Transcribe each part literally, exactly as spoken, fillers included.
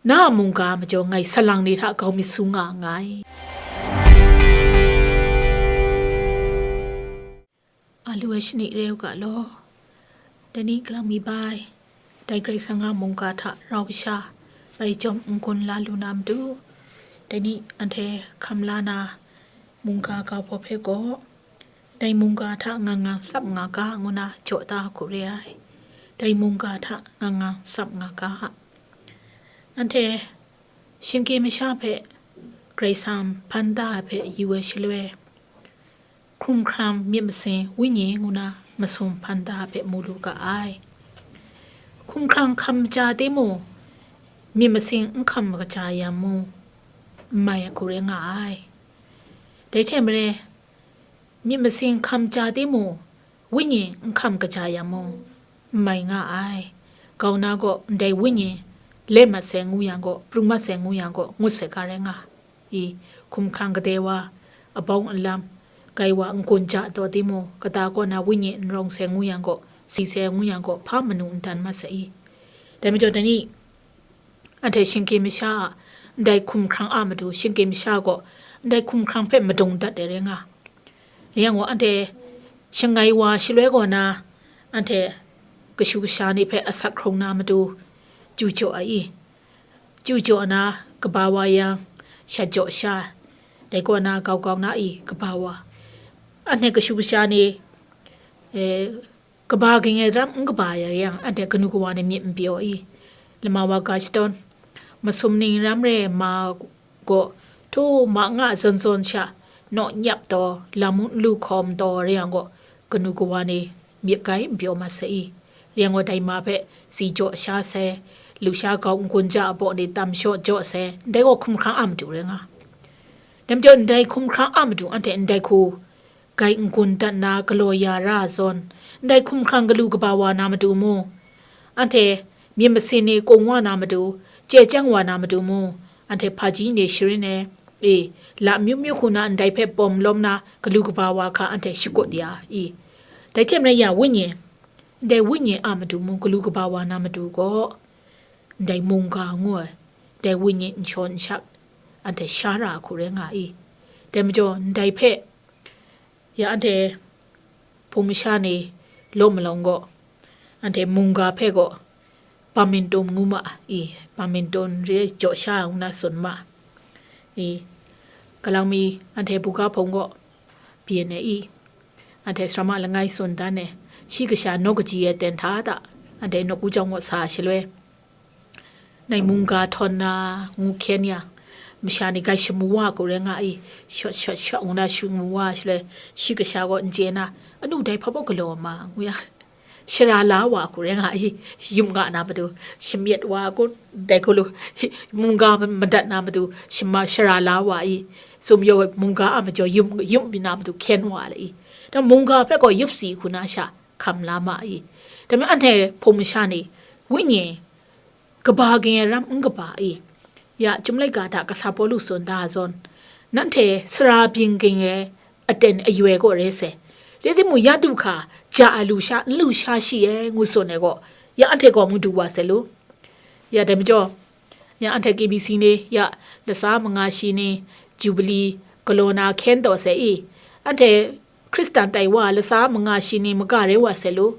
Na a mungga majaw ngai salang ni hta grau myit su nga nngai. A lu ai shani re u ga law. Dai ni galang mi bai, dai Karai Kasang a mungga hta rau sha bai jawm n-gun la lu na matu, dai ni anhte hkam la na mungga grau hpaw hpe gaw, dai mungga hta ngang ngang tsap nga ga, ngu na jaw da hku re ai. Dai mungga hta ngang ngang tsap nga ga. Anhte shinggyim masha hpe Karai Kasang hpan da ai hpe yu ai shaloi, hkum hkrang myit masin wenyi ngu na masum hpan da ai hpe mu lu ga ai. Hkum hkrang hkam kaja timung, myit masin n hkam kaja yang mung, n mai ai hku rai nga ai. Dai hte maren, myit masin hkam kaja timung, wenyi n hkam kaja yang mung, n mai nga ai. Grau na gaw ndai wenyi le mat sai ngu yang gaw, pru mat sai ngu yang gaw, ngut sai ga rai nga i. Hkum hkrang kadai wa, abawng alam, grai wa n-gun ja taw timung, kata kaw na wenyi n rawng sai ngu yang gaw, si sai ngu yang gaw, hpa manu n dan mat sai i. Dai majaw, dai ni, anhte shinggyim masha a ndai hkum hkrang a matu, shinggyim masha gaw ndai hkum hkrang hpe madung dat ai rai nga. Rai yang gaw, anhte shangai wa shaloi kaw na, anhte kashu kasha ni hpe asak hkrung na matu, chyu jaw ai i. Chyu jaw na kaba wa yang, shat jaw sha, dai kaw na grau grau na i kaba wa. Anhte kashu kasha ni, eh, kaba ging ai ram n kaba ya yang, anhte kanu kawa ni myit n pyaw i. Lama wa ga shadawn, masum ning ram re ma gaw, htu ma nga zawn zawn sha, naw nyap taw, lam n lu hkawm taw re yang gaw, kanu kawa ni myit grai n pyaw mat sai i. Rai yang gaw, dai ma hpe si jaw sha sai, lusha grau n-gun ja a baw ni tam shaw jaw sai, ndai gaw hkum hkrang a matu rai nga. Dai majaw, ndai hkum hkrang a matu anhte ndai hku grai n-gun dat na galaw ya ra ai zawn, ndai hkum hkrang galu kaba wa na matu mung, anhte myit masin ni kung wa na matu, chye chyang wa na matu mung, anhte hpaji ni sharin e, e, la myu myu hku na ndai hpe bawm lawm na galu kaba wa hka anhte shakut ya i. Dai hte maren ya, wenyi, ndai wenyi a matu mung galu kaba wa na matu gaw, ndai mungga ngu ai, dai wenyi n shaw n shak, anhte sha ra ai hku rai nga i. Dai majaw, ndai hpe ya anhte hpung masha ni law malawng gaw, anhte mungga hpe gaw badminton ngu ma i, badminton re jaw sha ngu na tsun ma i, galang mi anhte buga hpung gaw byin ai i, anhte sara ma langai tsun dan ai, shi kasha naw kaji ai ten hta hta, anhte nawku jang wa sa shaloi, nai mungga htawn na ngu hkyen yang, masha ni grai shamu wa hku rai nga i, shawt shawt shawt ngu na shamu wa shaloi, shi kasha gaw n chye na, anu dai hpa baw galaw ma ngu yang, shara la wa hku rai nga i, yum nga na matu, shamyet wa hku, dai hku lu, mungga madat na matu, shama, shara la wa i, sum yaw mungga a majaw yum, yum mi na matu hkyen wa le i. Da mungga hpe gaw yup si hku na sha hkam la ma i. Dai majaw anhte hpung masha ni, wenyi, kaba ging ai ram n kaba i. Ya, Chyum laika hta kasa Pawlu tsun da ai zawn, nanhte sara byin ging ai aten ayoi gaw rai sai. Rai timung, ya du hka, ja ai lusha, n lusha shi ai, ngu tsun ai gaw, ya anhte gaw mung du wa sai lu. Ya, dai majaw, ya anhte K B C ni, ya, lasa manga shi ni, Jubili galaw na hkyen taw sai i. Anhte Hkristan tai wa lasa manga shi ni maga rai wa sai lu.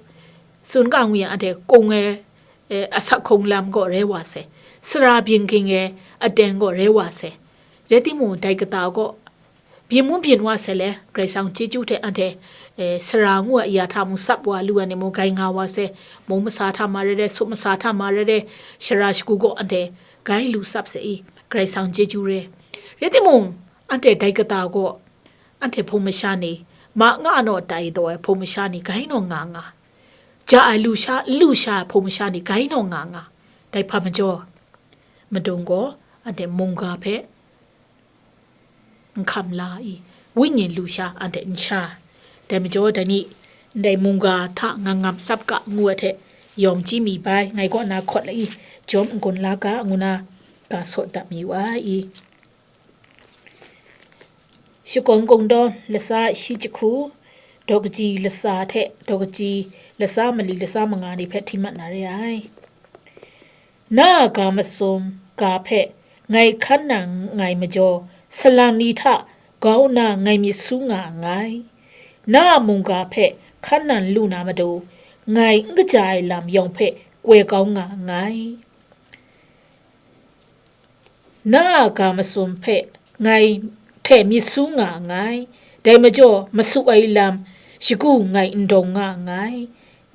Tsun ga ngu yang, anhte kung ai, eh, asak hkung lam gaw rai wa sai. Sara byin ging ai aten gaw rai wa sai. Rai timung, dai kata gaw byin mu byin wa sai le, Karai Kasang chyeju hte anhte, eh, sara ngu ai ya hta mung tsap wa lu ai ni mung grai nga wa sai. Mung masa hta ma rai rai, sup masa hta ma rai rai, sara shagu gaw anhte grai lu tsap sai i, Karai Kasang chyeju re. Rai timung, anhte dai kata gaw, anhte hpung masha ni, ma nga naw tai taw ai hpung masha ni grai naw nga nga, ja ai lusha, n lusha ai hpung masha ni grai naw nga nga, dai hpa majaw, madung gaw anhte mungga hpe n hkam la i, wenyi lusha anhte n sha. Dai majaw, dai ni, ndai mungga hta ngang ngam tsap ga ngu ai hte, yawng chyi mi bai, ngai kaw na hkawt la i, jawm n-gun la ga, ngu na ga sawt dat mi wa i. Shakawn Kungdawn lasa shi jahku, daw kaji lasa hte daw kaji lasa mali lasa manga ni hpe hti mat na re ai. Na a ga masum, ga hpe ngai hkan na nngai majaw, salang ni hta grau nna ngai myit su nga nngai. Na a mungga hpe hkan na n lu na matu, ngai n kaja ai lam yawng hpe koi kau nga nngai. Na a ga matsun hpe ngai hte myit su nga nngai. Dai majaw, masu ai lam shagu ngai n dawng nga nngai.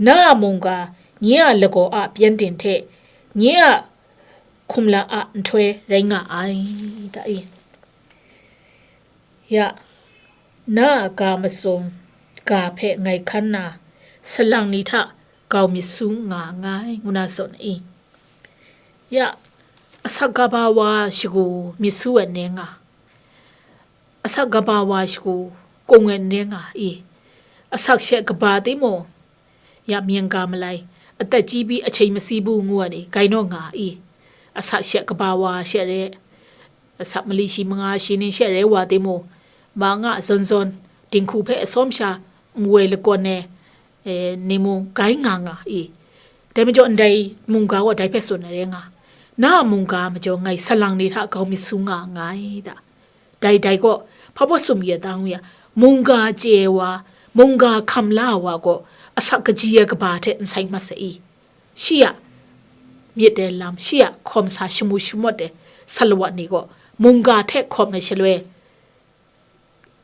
Na a mungga, nye a lagaw a pyengden hte nye a hkumla a nhtoi rai nga ai, ta i? Ya, na a ga matsun ga hpe ngai hkan na, salang ni hta grau myit su nga nngai, ngu na tsun i? Ya, asak kaba wa shagu myit su ai n rai nga, asak kaba wa shagu kung ai n rai nga i? Asak she kaba timung, ya, mying ga malai, atat chyi bi ahkying masi bu ngu ai ni, gai naw nga i? Asak she kaba wa she re, asak mali shi manga shi ning she re wa timung, ma nga zawn zawn, dinghku hpe asawm sha, nwoi lakawn ai, e, ni mung gai nga nga i? Dai majaw, ndai mungga gaw dai hpe tsun ai rai nga, na a mungga majaw ngai salang ni hta grau myit su nga nngai, ta. Dai dai gaw, hpa baw sum ya ta ngu ya, mungga chye ai wa, mungga hkam la ai wa gaw, asak kaji ai kaba hte n sai mat sai i? Shi a myit ai lam, shi a hkawm sa shamu shamawt ai salawat ni gaw, mungga hte hkawm ai shaloi,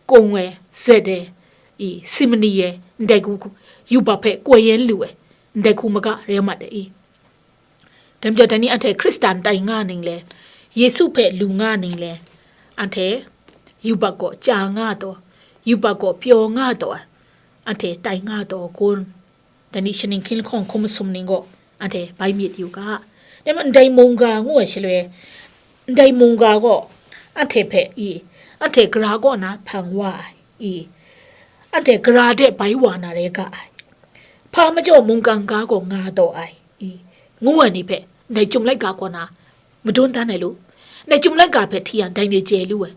kung ai, zet ai, i, simani ai, ndai hku, yubak hpe koi yan lu ai, ndai hku maga rai mat ai i? Dai majaw, dai ni anhte Hkristan tai nga ning le, Yesu hpe lu nga ning le, anhte yubak gaw chya nga taw, yubak gaw pyaw nga taw ai, anhte tai nga taw kun? Dai ni shaning hkying lahkawng hkum masum ning gaw anhte bai myit yu ga. Dai majaw, ndai mungga ngu ai shaloi, ndai mungga gaw anhte hpe i, anhte gara kaw na hpang wa ai i, anhte gara de bai wa na rai ga ai. Hpa majaw mungkan ga gaw nga taw ai i, ngu ai ni hpe ndai Chyum laika kaw na madun dan ai lu? Ndai Chyum laika hpe hti yang, dai ni chye lu ai.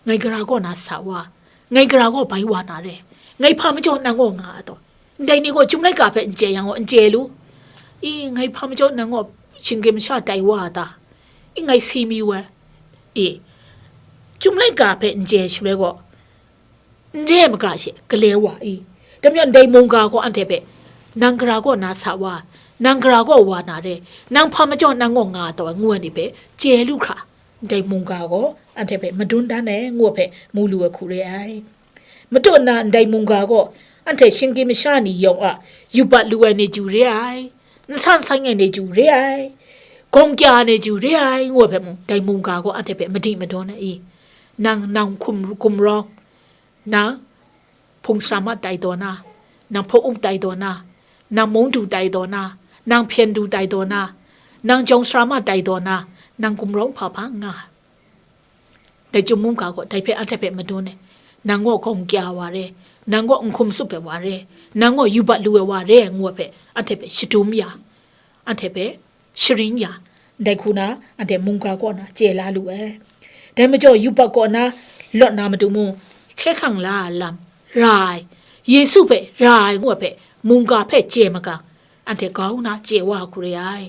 Ngai gara kaw na sa wa, ngai gara gaw bai wa na re, ngai hpa majaw nang gaw nga a taw? Ndai ni gaw Chyum laika hpe n chye yang gaw, n chye lu? I, ngai hpa majaw nang gaw shinggyim masha tai wa a ta? I, ngai si mi wa. I, Chyum laika hpe n chye shaloi gaw, n re ai maga she gale wa i? Dai majaw, ndai mungga gaw anhte hpe, nang gara kaw na sa wa, nang gara kaw wa na re, nang hpa majaw nang gaw nga taw ai, ngu ai ni hpe chye lu hkra, ndai mungga gaw anhte hpe madun dan ai, ngu ai hpe mu lu ai hku re ai. Mataw nna ndai mungga gaw anhte shinggyim masha ni yawng a yubat lu ai ni chyu re ai, n san sain ai ni chyu re ai, gawng kya ai ni chyu re ai, ngu ai hpe mung, dai mungga gaw anhte hpe madi madun ai i? Nang, nang hkum gumrawng, nang hpung sara ma tai taw na, nang hpung up tai taw na, nang mung du tai taw na, nang hpyen du tai taw na, nang jawng sara ma tai taw na, nang gumrawng hpa hpa n nga. Dai Chyum mungga gaw dai hpe anhte hpe madun ai, nang gaw gawng kya wa re, nang gaw n hkum tsup ai wa re, nang gaw yubat lu ai wa re, ngu ai hpe anhte hpe shadum ya, anhte hpe sharin ya, ndai hku na anhte mungga kaw na chye la lu ai. Dai majaw, yubat kaw na lawt na matu mung, hkye hkrang la ai lam ra ai, Yesu hpe ra ai ngu ai hpe mungga hpe chye magang, anhte grau na chye wa ai hku re ai.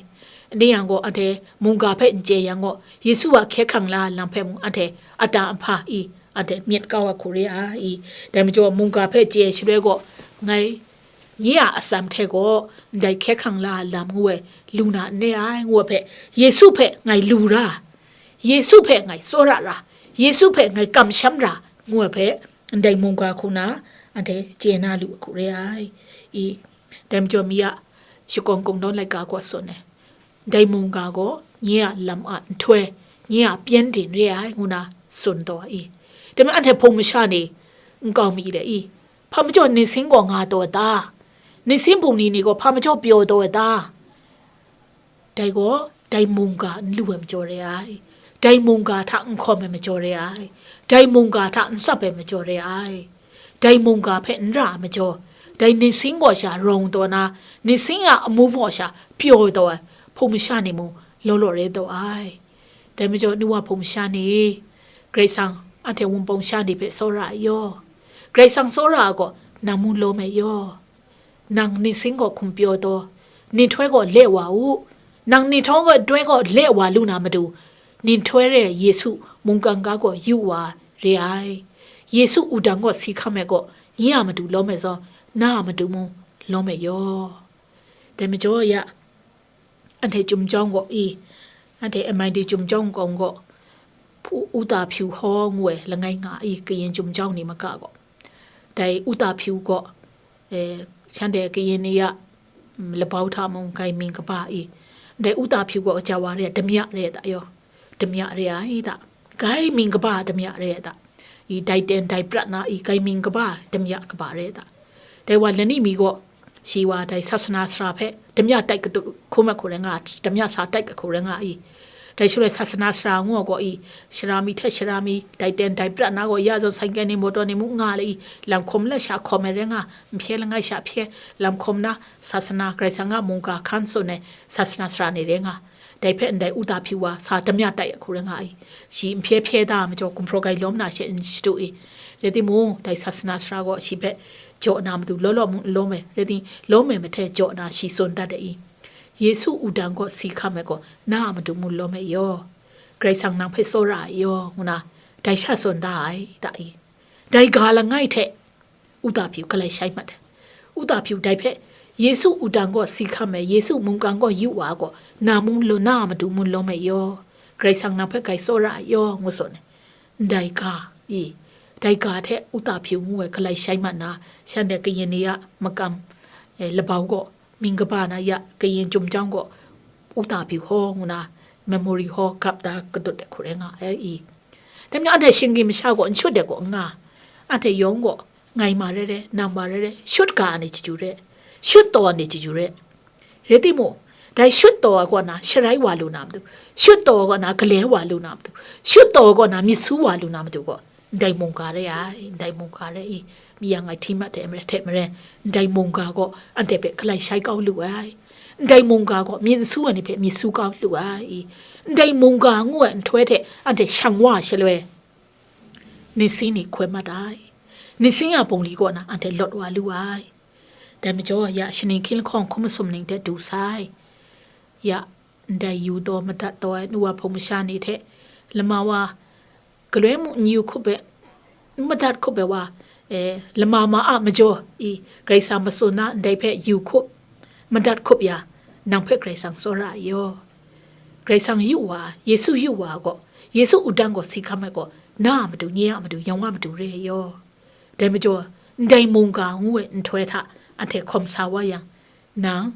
Ni yang gaw, anhte mungga hpe n chye yang gaw, Yesu a hkye hkrang la ai lam hpe mung anhte ata ahpa i, anhte myit kau ai hku re ai. Dai majaw, mungga hpe chye shaloi gaw, ngai nye a atsam hte gaw ndai hkye hkrang la ai lam ngu ai lu na n re ai, ngu ai hpe, Yesu hpe ngai lu ra, Yesu hpe ngai tsawra ra, Yesu hpe ngai kamsham ra, ngu ai hpe, ndai mungga hku na anhte chye na lu ai hku re ai. I, dai majaw, mi a shakawn kungdawn laika gaw tsun ai, dai mungga gaw nye a lam a nhtoi, nye a pyengden re ai, ngu na tsun taw ai i? Dai majaw, anhte hpung masha ni n kau mi le i? Hpa majaw nsin gaw nga taw ai ta? Nsin bungli ni gaw hpa majaw pyaw taw ai ta? Dai gaw, dai mungga n lu ai majaw re ai, dai mungga hta n hkawm ai majaw re ai, dai mungga hta n tsap ai majaw re ai, dai mungga hpe n ra ai majaw, dai nsin gaw sha rawng taw na, nsin a amu maw sha pyaw taw ai hpung masha ni mung law law re taw ai. Dai majaw, nu wa hpung masha ni, Karai Kasang anhte Wunpawng sha ni hpe tsawra ai yaw, Karai Kasang tsawra ai gaw, nang mung lawm ai yaw. Nang nsin gaw hkum pyaw taw, nhtoi gaw le wa u, Nang ninhtawng gaw doi gaw le wa lu na matu, ninhtoi re ai Yesu mungkan ga gaw yu wa re ai. Yesu wudang gaw si hkam ai gaw, nye a matu lawm ai zawn, na a matu mung lawm ai yaw. Dai majaw ya, anhte Chyum Chyawng gaw i, anhte M I T Chyum Chyawng kawng gaw, Pu-, Uta Pyu Haw ngu ai langai nga i, Kayin Chyum Chyawng ni maka gaw. Dai Uta Pyu gaw, eh, shanhte Kayin ni a, mm, labau hta mung grai mying kaba i, dai Uta Pyu gaw kaja wa re ai, damya re ai ta yaw, damya re ai ta, grai mying kaba damya re ai ta, i dai ten dai prat na i, grai mying kaba damya kaba re ai ta. Dai wa lani mi gaw, shi wa dai sasana sara hpe damya tai katut hkrum ai hku rai nga, damya sa tai ai hku rai nga i, dai shaloi sasana sara ngu ai gaw i, sara mi hte sara mi, dai ten dai prat na gaw ya zawn, saikai ni, mawtaw ni mung nga le i, lam hkawm la sha hkawm ai rai nga, nhpye langai sha hpye, lam hkawm na, sasana Karai Kasang a mungga hkan tsun ai sasana sara ni rai nga. Dai hpe ndai Uta Pyu wa sa damya tai ai hku rai nga i, shi nhpye hpye da ai majaw, gumhpraw grai lawm na she n shadu i, rai timung, dai sasana sara gaw shi hpe jaw na matu law law mung n lawm ai, rai tim, lawm ai mahte jaw na shi tsun dat ai i, Yesu wudang gaw si hkam ai gaw, na a matu mung lawm ai yaw, Karai Kasang nang hpe tsawra ai yaw, ngu na, dai sha tsun da ai ta i, dai ga langai hte Uta Pyu galai shai mat ai. Uta Pyu dai hpe, Yesu wudang gaw si hkam ai, Yesu mungkan gaw yu wa gaw, na mung law, na a matu mung lawm ai yaw, Karai Kasang nang hpe grai tsawra ai yaw, ngu tsun ai. Ndai ga i, dai ga hte Uta Pyu ngu ai galai shai mat na, shanhte Kayin ni a makam, eh, labau gaw, mying kaba na ya, Kayin Chyum Chyawng gaw, Uta Pyu Haw ngu na, memory haw gap da kadut ai hku rai nga ai i. Dai majaw anhte shinggyim masha gaw n shut ai gaw n nga, anhte yawng gaw, ngai ma rai rai, nang ma rai rai, shut ga ai ni chyu rai, shut taw ai ni chyu rai. Rai timung, dai shut taw ai kaw na sharai wa lu na matu, shut taw ai kaw na gale wa lu na matu, shut taw ai kaw na myit su wa lu na matu gaw, ndai mungga re ai, ndai mungga re i, mi yang ai hti mat hte maren, hte maren, ndai mungga gaw anhte hpe galai shai kau lu ai, ndai mungga gaw myit n su ai ni hpe myit su kau lu ai i, ndai mungga ngu ai nhtoi hte anhte shang wa shaloi, nisi ni hkoi mat ai, nisi a bungli kaw na anhte lawt wa lu ai. Dai majaw, ya shaning hkying lahkawng hkum masum ning hte du sai, ya ndai yu taw madat taw ai nu wa hpung masha ni hte lama wa, galoi mung n yu hkup ai, n madat hkup ai wa, eh, lama ma a majaw i, Karai Kasang matsun na ndai hpe yu hkup, madat hkup ya, nang hpe Karai Kasang tsawra ai yaw. Karai Kasang yu wa, Yesu yu wa gaw, Yesu wudang gaw si hkam ai gaw, na a matu, nye a matu, yawng a matu re ai yaw. Dai majaw, ndai mungga ngu ai nhtoi hta anhte hkawm sa wa yang, nang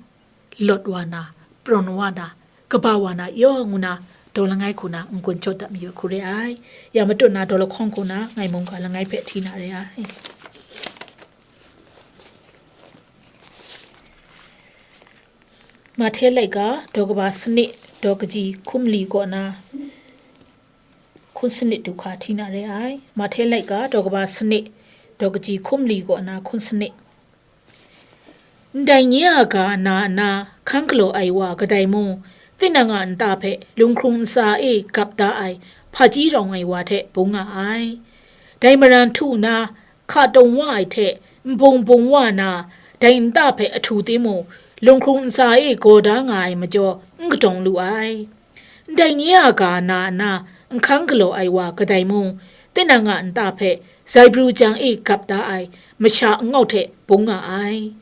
lawt wa na, prawn wa na, kaba wa na yaw ngu na, daw langai hku na n-gun jawt dat mayu ai hku re ai. Ya matut na daw lahkawng hku na ngai mungga langai hpe hti na re ai. Mahte laika daw kaba sanit daw kaji hkum li kaw na hkun sanit du hka hti na re ai. Mahte laika daw kaba sanit daw kaji hkum li kaw na hkun sanit. Ndai nye a ga na na hkang galaw ai wa kadai mung, tinang a nta hpe lunghkrung ntsa e gap da ai hpaji rawng ai wa hte bung nga ai. Dai maran htu na hka tawn wa ai hte nbung bung wa na, dai nta hpe ahtu timung, lunghkrung ntsa e gaw da nga ai majaw n kadawng lu ai. Ndai nye a ga na na nhkang galaw ai wa kadai mung, tinang a nta hpe zaibru jang e gap da ai masha angawk hte bung nga ai.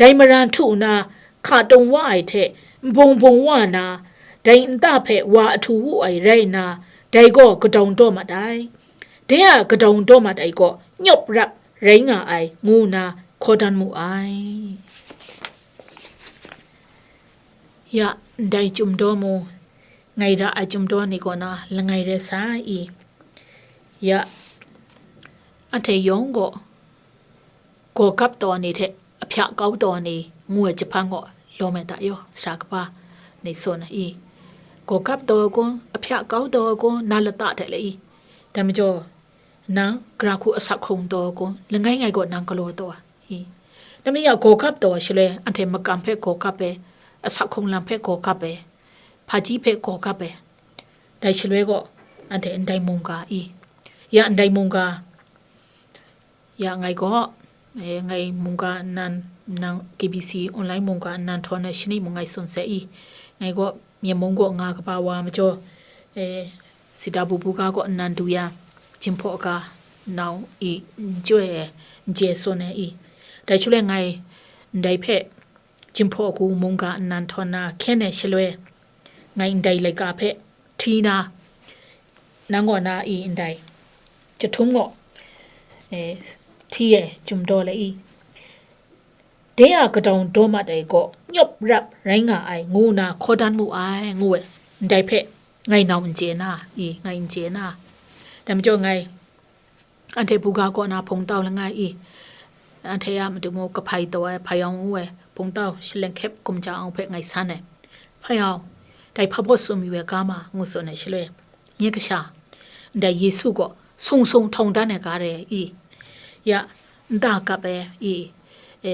Dai maran htu na hka tawn wa ai hte nbung bung wa na, dai nta hpe wa ahtu wu ai rai nna, dai gaw kadawng daw mat ai. Dai a kadawng daw mat ai gaw nyawp rap rai nga ai, ngu nna hkaw dan mu ai. Ya, ndai Chyum Daw mung, ngai ra ai Chyum Daw ni kaw na langai rai sai i. Ya, anhte yawng gaw, gaw gap taw ai ni hte ahpyak kau taw ai ni ngu ai jahpang gaw lawm ai ta yaw, sara kaba ni tsun ai i. Gaw gap taw ai kun, ahpyak kau taw ai kun, na lata hte le i. Dai majaw, nang gara hku asak hkrung taw ai kun, langai ngai gaw nang galaw taw ai i. Dai majaw, gaw gap taw ai shaloi, anhte makam hpe gaw gap ai, asak hkrung lam hpe gaw gap ai, hpaji hpe gaw gap ai. Dai shaloi gaw, anhte ndai mungga i. Ya ndai mungga, ya ngai gaw, eh, ngai mungga nnan, nang K B C online mungga nnan htawn ai shani mung ngai tsun sai i. Ngai gaw, Myen mung kaw nga kaba wa majaw, e, sita bubu ga kaw nnan du ya, jinghpaw ga nau i, n chyoi ai, n chye sawn ai i. Dai shaloi ngai ndai hpe jinghpaw agu mungga nnan htawn na hkyen ai shaloi, ngai ndai laika hpe hti na, nang kaw na i ndai jahtum kaw, e, hti ai jum daw lai i. De a kadaw daw mat ai gaw nyawp rap rai nga ai, ngu nna hkaw dan mu ai, ngu ai. Ndai hpe ngai nau n chye na i, ngai n chye na. Dai majaw ngai anhte buga kaw na hpung tau langai i, anhte a matu mung kahpai taw ai hpa yawng ngu ai, hpung tau shaleng hkyep gumja ang hpe ngai san ai. Hpa yawng, dai hpa baw tsun yu ai ga ma, ngu tsun ai shaloi, nye kasha, ndai Yesu gaw sung sung htawng dan ai ga re i, ya, nta kap ai i, e,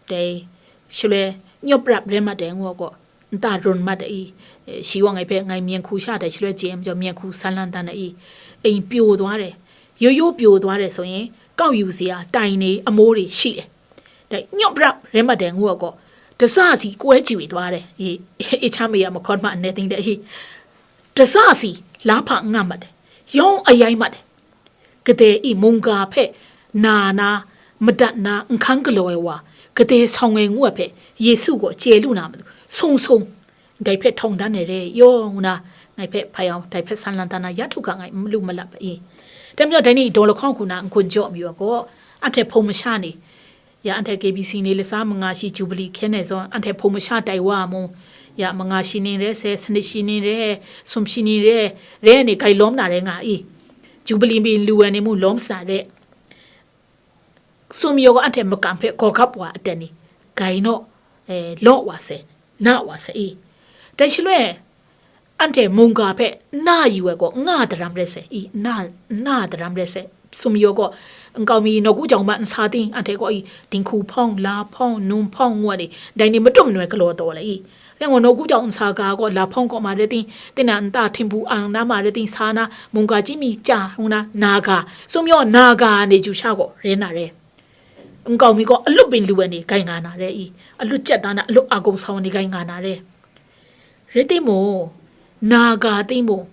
dai shaloi nyawp rap rai mat ai ngu ai gaw, nta run mat ai i, e, shi wa ngai hpe ngai myen hku sha dai shaloi chye ai majaw, myen hku san lan dan ai i, e, pyaw taw re, yo yo pyaw taw re so yin, kau yu si a tai ni amu re shi ai. Dai nyawp rap rai mat ai ngu ai gaw, dasa si koi chyu i taw re i, e, cha mi a mahkawn ma n ne ting de i, dasa si la hpa n nga mat ai, yawng a yai mat ai. Gade i mungga hpe na na, madat na, nhkan galaw ai wa, gade sawng ai ngu ai hpe, Yesu gaw chye lu na matu, sung sung, dai hpe htawng dan ai re, yaw ngu na, ngai hpe hpa yawng, dai hpe san lan dan na, ya htu ga ngai malu malap ai i. Dai majaw, dai ni daw lahkawng hku na n-gun jaw mayu ai gaw, anhte hpung masha ni, ya anhte K B C ni latsa manga shi Jubili hkyen ai zawn, anhte hpung masha tai wa mu, ya manga shi ning re, se sanit shi ning re, sum shi ning re, re ai ni gai lawm na rai nga i. Jubili byin lu ai ni mung lawm sa re. Sum yaw gaw anhte makam hpe gawgap wa aten ni, gai naw, e, law wa sai, na wa sai i. Dai shaloi, anhte mungga hpe na yu ai gaw nga daram rai sai i, na, na daram rai sai. Sum yaw gaw, nkau mi nawku jawng ma nsa ting, anhte gaw i, dinghku hpawng, la hpawng, num hpawng ngu ai ni, dai ni matum noi galaw taw lai i. Rai ngu, nawku jawng nsa ga gaw, la hpawng kaw ma rai ting, tinang nta htingbu ang na ma rai ting, sa na, mungga chyinmi chya ngu na, na ga, sum yaw na ga ni ju sha gaw, rai na rai. Nkau mi gaw alup byin lu ai ni gai nga na re i, alut chyat da na, alup a gumsau ai ni gai nga na re. Rai timung, na ga timung,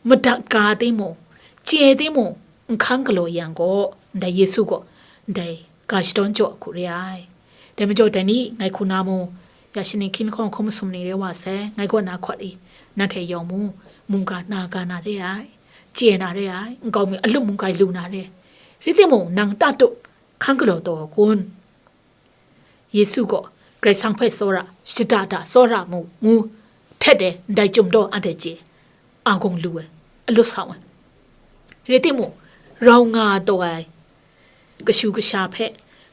madat ga timung, chye timung, nhkan galaw yang gaw, ndai Yesu gaw, ndai ga shadawn jaw hku re ai. Dai majaw, dai ni ngai hku na mu, ya shaning hkying lahkawng hkrum masum ni re wa sai, ngai gaw na hkawt i, nanhte yawng mu, mungga na ga na re ai, chye na re ai, nkau mi alup mung gai lu na re. Rai timung, nang ta tut, hkan galaw taw ai kun? Yesu gaw, Karai Kasang hpe tsawra, shada da tsawra mu, ngu htet ai ndai chyum daw anhte chye, a gung lu ai, alut sa ai. Rai timung, rau nga taw ai, kashu kasha hpe,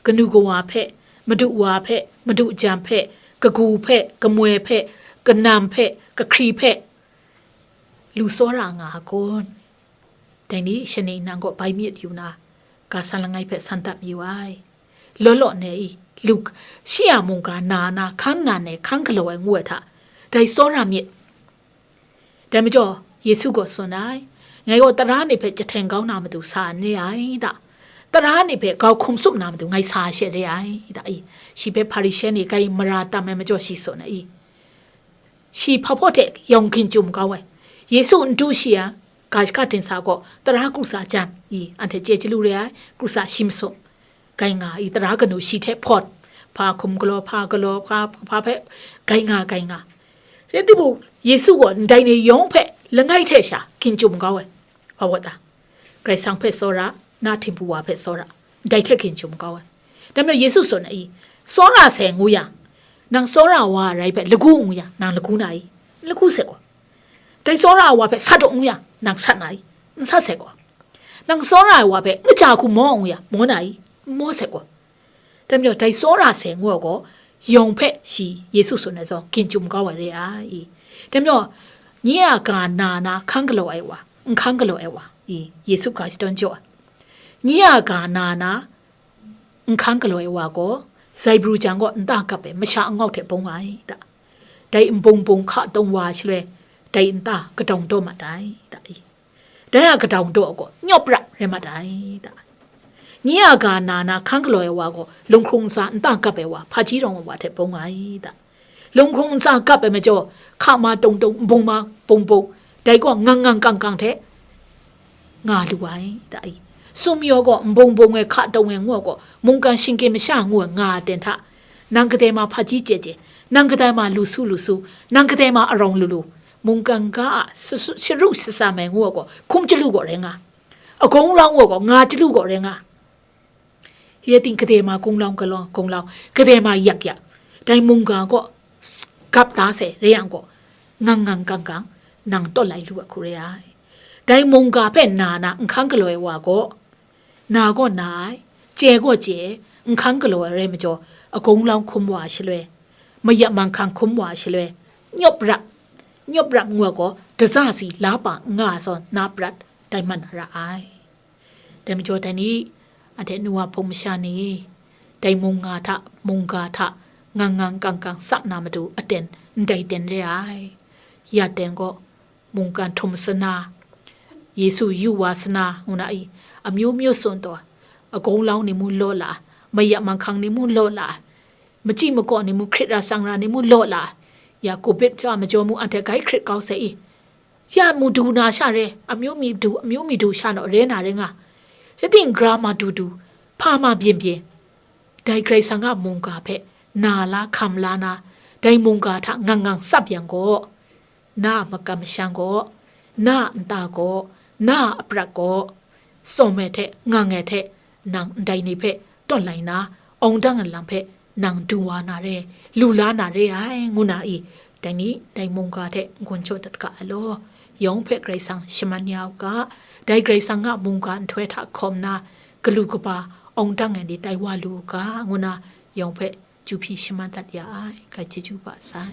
kanu kawa hpe, madu wa hpe, madu jan hpe, kagu hpe, kamoi hpe, kanam hpe, kahkri hpe, lu tsawra nga a kun? Dai ni shani nang gaw bai myit yu na, ga san langai hpe san dat mayu ai. Law law ne i, lu, shi a mungga na na, hkan nan ai, hkan galaw ai ngu ai hta, dai tsawra myit. Dai majaw, Yesu gaw tsun ai, ngai gaw tara ni hpe jahten kau na matu sa n re ai da, tara ni hpe grau hkum tsup na matu ngai sa she re ai da i, shi hpe Hparishe ni gai mara tam ai majaw shi tsun ai i. Shi hpa hpaw hte yawng ginjum kau ai. Yesu n du shi yang, ga shaka dingsa gaw tara kru sa jan i, anhte chye chyalu re ai, kru sa shi masum. Gai nga i, tara kanu shi hte hpawt, hpa hkum galaw, hpa galaw, hpa, hpa hpe gai nga, gai nga. Rai timung, Yesu gaw ndai ni yawng hpe langai hte sha ginjum kau ai. Wa wat ta? Karai Kasang hpe tsawra, na htingbu wa hpe tsawra, dai hte ginjum kau ai. Dai majaw Yesu tsun ai, tsawra sai ngu yang, nang tsawra wa rai hpe lagu ngu yang, nang lagu na i? N lagu sai gaw. Dai tsawra wa hpe sat u ngu yang, nang sat na i? N sat sai gaw. Nang tsawra ai wa hpe kaja hku maw ngu yang, maw na i? N maw sai gaw. Dai majaw, dai tsawra sai ngu ai gaw, yawng hpe shi Yesu tsun ai zawn, ginjum kau ai re ai i. Dai majaw, nye a ga na na hkan galaw ai wa, nhkan galaw ai wa i, Yesu ga shadawn jaw ai. Nye a ga na na nhkan galaw ai wa gaw, zai pru jang gaw nta kap ai masha angawk hte bung ai da. Dai nbung bung hka tawng wa shaloi, dai nta kadaw daw mat ai da i. Dai a kadaw daw gaw nyawp rap rai mat ai da. Nye a ga na na hkan galaw ai wa gaw, lunghkrung ntsa nta kap ai wa, hpaji rawng ai wa hte bung ai da. Lunghkrung ntsa kap ai majaw, hka ma tong tong, nbung ma bung bung, dai gaw ngang ngang kang kang hte nga lu ai, ta i. Sumyaw gaw nbung bung ai, hka tong ai ngu ai gaw, mungkan shingkit masha ngu ai nga ai ten hta, nang kadai ma hpaji chye chye, nang kadai ma lu su lu su, nang kadai ma arawng lu lu, mungkan ga a su- su- sharu shasa mai ngu ai gaw, hkum chyalu gaw rai nga, agawng lau ngu ai gaw, nga chyalu gaw rai nga. Ya ting kadai ma gunglau galaw, gunglau, kadai ma yak yak, dai mungga gaw gap da sai rai yang gaw, ngang ngang kang kang nang taw lai lu ai hku re ai. Dai mungga hpe na na nhkan galaw ai wa gaw, na gaw na ai, chye gaw chye, nhkan galaw ai rai majaw, agunglau hkum wa ai shaloi, mayat manghkang hkum wa ai shaloi, nyawp rap, nyawp rap ngu ai gaw, daza si la pa n nga ai zawn na prat dai man na ra ai. Dai majaw dai ni, anhte nu wa hpung masha ni, dai mungga hta, mungga hta, ngang ngang kang kang sap na matu aten ndai ten re ai. Ya ten gaw, mungkan htum sana, Yesu yu wa sana, ngu na i, amyu myu tsun taw, agawng lau ni mu law la, mayat manghkang ni mu law la, machyi makaw ni mu hkrit ra sang ra ni mu law la, ya kubit hta majaw mu anhte gai hkrit kau sai i, ya mu du na sha re, amyu mi du, amyu mi du sha naw re na re nga. Rai ting, gra ma du du, hpa ma byin byin, dai Karai Kasang a mungga hpe na la hkam la na, dai mungga hta ngang ngang tsap yang gaw, na a makam masham gaw, na a nta gaw, na a aprat gaw, tsawm ai hte ngang ai hte nang ndai ni hpe tawn lai na, awng dang ai lam hpe nang du wa na re, lu la na re ai, ngu na i, dai ni, dai mungga hte n-gun jaw dat ga ai law. Yawng hpe Karai Kasang shaman ya u ga, dai Karai Kasang a mungga nhtoi hta hkawm na, galu kaba awng dang ai ni tai wa lu u ga, ngu na yawng hpe chyu hpyi shaman dat ya ai, grai chyeju ba sai.